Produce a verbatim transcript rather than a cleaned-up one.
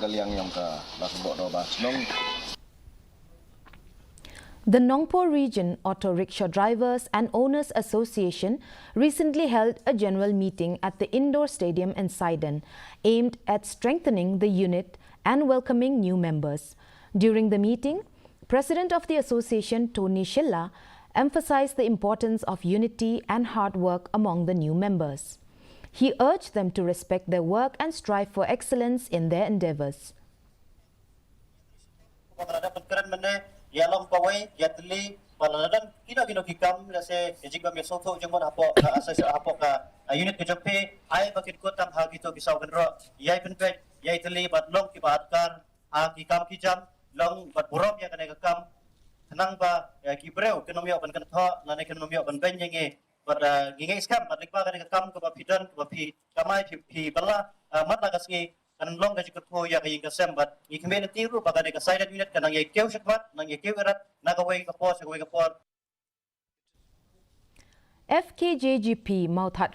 Ka liang yong ka la sbok do ba chnong. The Nongpoh Region Auto Rickshaw Drivers and Owners Association recently held a general meeting at the indoor stadium in Saiden, aimed at strengthening the unit and welcoming new members. During the meeting, President of the association, Tony Shylla, emphasized the importance of unity and hard work among the new members. He urged them to respect their work and strive for excellence in their endeavors. Ba ka la dep pynkren mynne, ïa long kawei, ïa tylli, ba la dang kino kino ki kam, lehse, ïa jingbam ïa sngewthuh jingmut hapoh ka, ah, sa, sa, hapoh ka, ah, unit ka jong phi, ai ba kin kut tang ha kito ki saw kynroh, ïai pynbeit, ïai tylli, bad long kiba atkar ha ki kam ki jam, long bad burom ïa kane ka kam. Khnang ba, ïa ki briew kin ym ïoh ban kynthoh, lane kin ym ïoh ban beiñ ïa ngi. Bad, ah, ngi ngeit skhem, bad lyngba kane ka kam kaba phi don, kaba phi kamai, phi, phi bylla, ah, mat la ka sngi, kan long ka jingkyrkhu ïa ka ïing ka sem, bad ngi khmih lynti ruh ba kane ka Saiden unit kan nang ïa kiew shakhmat, nang ïa kiew irat, na kawei ka por sha kawei ka por. F K J G P Mawthadraishan